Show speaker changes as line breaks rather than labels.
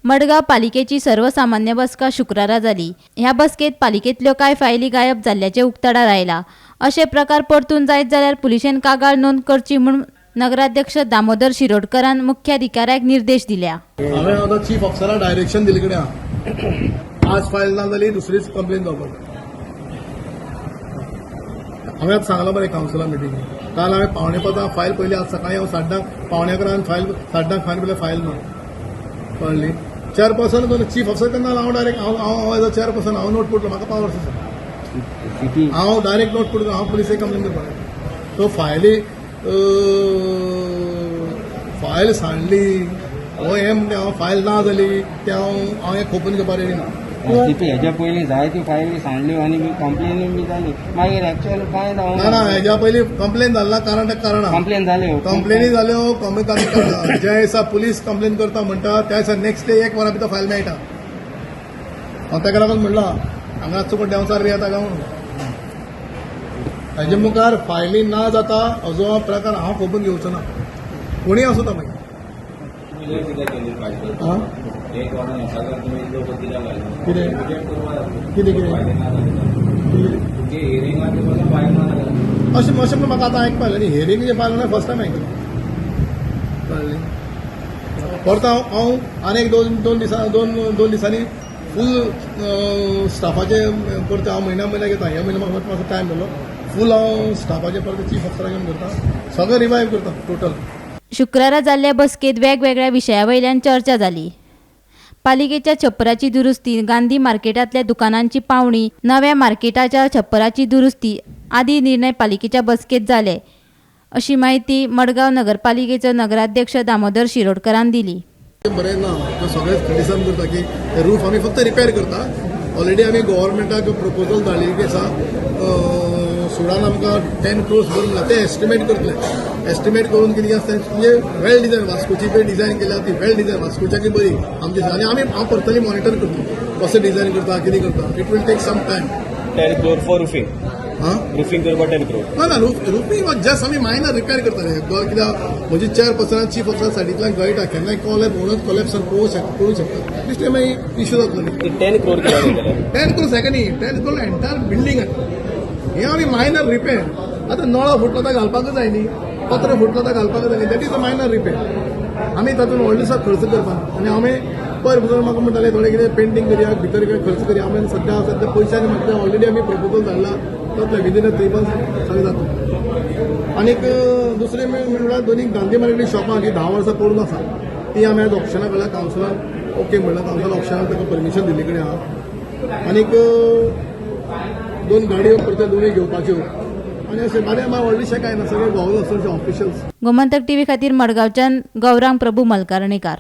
मडगांव पालिकेची सर्वसामान्य बसका शुक्रारा जाली. ह्या बसकेत पालिकेंतल्यो कांय फायली गायब जाल्ल्याचें उक्ताडार आयलां. अशे प्रकार परतून जायत जाल्यार पुलिशेन कागाळ नोंद करची म्हूण नगराध्यक्ष दामोदर शिरोडकरान मुख्याधिकाऱ्याक निर्देश दिल्या.
हांवें आतां चीफ ऑफिसराक डायरेक्शन दिल्ले कडेन आहा. आज फायल ना जाली दुसरीच कंप्लेन जावपाक. हांवें आतां सांगलां मरे कावन्सिला मिटींगेक. काल हांवें 4:45 फायल पयली. आज सकाळी हांव 10:30 10:45 फायल, 10:30 फायल पळयल्यार फायल ना. कळ्ळी? चेअरपर्सन, चीफ ऑफिसर तेन्ना हांव डायरेक्ट हांव हांव एज अ चेअरपर्सन हांव नोट पडलो. म्हाका पावर आसा.
सिटी.
हांव डायरेक्ट नोट पडलो. हांव पुलिसेक कंप्लेन करपाक. सो फायली फायल सांडली हो हें म्हणजे हांव फायल ना जाली तें हांव हांव हें खोपून घेवपाक रेडी ना.
सीपी, हेज्या पयलीं जायत्यो फायली सांडल्यो आनी कंप्लेनी बी जाली. मागीर एक्चुअल कांय
ना ना, हेज्या पयलीं कंप्लेन जाल ना. कारण तें कारण आहा.
कंप्लेन जाल्यो.
कंप्लेनी जाल्यो कमी. ज्या दिसा पुलीस कंप्लेन करता म्हणटा, त्या दिसा नेक्स्ट डे एक वरा भितर फायल मेळटा. हांव ताका लागून म्हणलां, हांगा चुकून देंवचार बी येता काय म्हणून. हाजे मुखार फायली ना जाता असो प्रकार हांव खपून घेवचो ना. कोणीय आसूं तो मागीर. आं?
एक वरान सगळं तुम्ही लोक कित्याक घालना?
कितें?
इमिडिएट करपाक.
कितें कितें?
तुमगे हियरिंगाक फायल ना जाल्यार.
अशें अशें म्हण म्हाका आतां आयकपाक आयलें न्ही. हियरींग जें पावलें ना, फर्स्ट टायम आयकलें. कळ्ळें? परत हांव हांव आनी एक दोन दिसां, दोन दिसांनी फूल स्टाफाचे परत हांव म्हयन्या म्हयन्या घेता. ह्या म्हयन्या म्हाका मातसो टायम जालो. फूल हांव स्टाफाचे परत चीफ ऑफिसराक घेवन करता, सगळें रिवायव करता टोटल.
शुक्रारा जाल्ल्या बसकेत वेगवेगळ्या विशया वयल्यान चर्चा जाली. पालिकेच्या छप्पराची दुरुस्ती, गांधी मार्केटांतल्या दुकानांची पावणी, नव्या मार्केटाच्या छप्पराची दुरुस्ती आदी निर्णय पालिकेच्या बसकेत जाले, अशी माहिती मडगांव नगरपालिकेचो नगराध्यक्ष दामोदर शिरोडकरान दिली.
बरें ना. तो सगळेच क्रिटिसम करता की रूफ आमी फक्त रिपेर करता. ऑलरेडी आमी गव्हर्मेंटाक प्रपोजल धाडलेली आसा. सुडान आमकां 10 क्रोर्स भरून ते एस्टिमेट करतले. एस्टिमेट करून कितें आसता म्हणजे वेल डिझायन. वास्कोची पळय डिझायन केल्या ती वेल डिझायन, वास्कोच्याकूय बरी आमची. आनी आमी हांव पर्सनली मॉनिटर करतो कशें डिझायन करता, कितें करता. It will take some time.
10 crore for roofing?
हां.
रुफिंग करपाक 10 क्रोर?
ना ना, रुफींग जस्ट आमी मायनर रिपेर करतले. कित्याक म्हजी चेअरपर्सन, चीफ ऑफिसर सायडींतल्यान कळटा, केन्नाय कॉलेप म्हणून कोलॅप्स पळोवंक शकता. दिश्टी मागीर इश्यू जातलो न्ही.
10 क्रोर कित्याक जातले?
10 क्रोर सेकंड न्ही, 10 क्रोर एंटायर बिल्डींग आसा. हे आमी मायनर रिपेर. आतां नळो फुटलो तर घालपाकच जाय न्ही, पत्रो फुटलो तर घालपाकच जाय न्ही. That is a minor repair. आमी तातूंत व्हडलोसो खर्च करपाक. आनी आमी पयर पसून म्हाका म्हणटाले, थोडे कितें पेंटींग करया भितर, कितें खर्च करया. आमी सद्या सद्या पयशांनी म्हणटा. ऑलरेडी आमी प्रपोजल धाडला, जातलें विदीन अ 3 मंथ्स सगळें जातलें. आनीक दुसरें म्हणल्यार दोनी गांधी मार्केट शॉपां जी 10 वर्सां पडून आसा, ती आमी आयज ऑक्शनाक घाल्या. कावन्सिलान ओके म्हणलां. कावन्सिल ऑक्शनाक ताका परमिशन दिल्ली कडेन आहा. आनीक दोन गाडयो परत्यो दोनूय घेवपाच्यो. आनी अशें बारे मागीर व्हडलेशें कांय ना. सगळें भोंवलो ऑफिशियल्स.
गोमंतक टीव्ही खातीर मडगांवच्यान गौरांग प्रभू मलकारणीकार.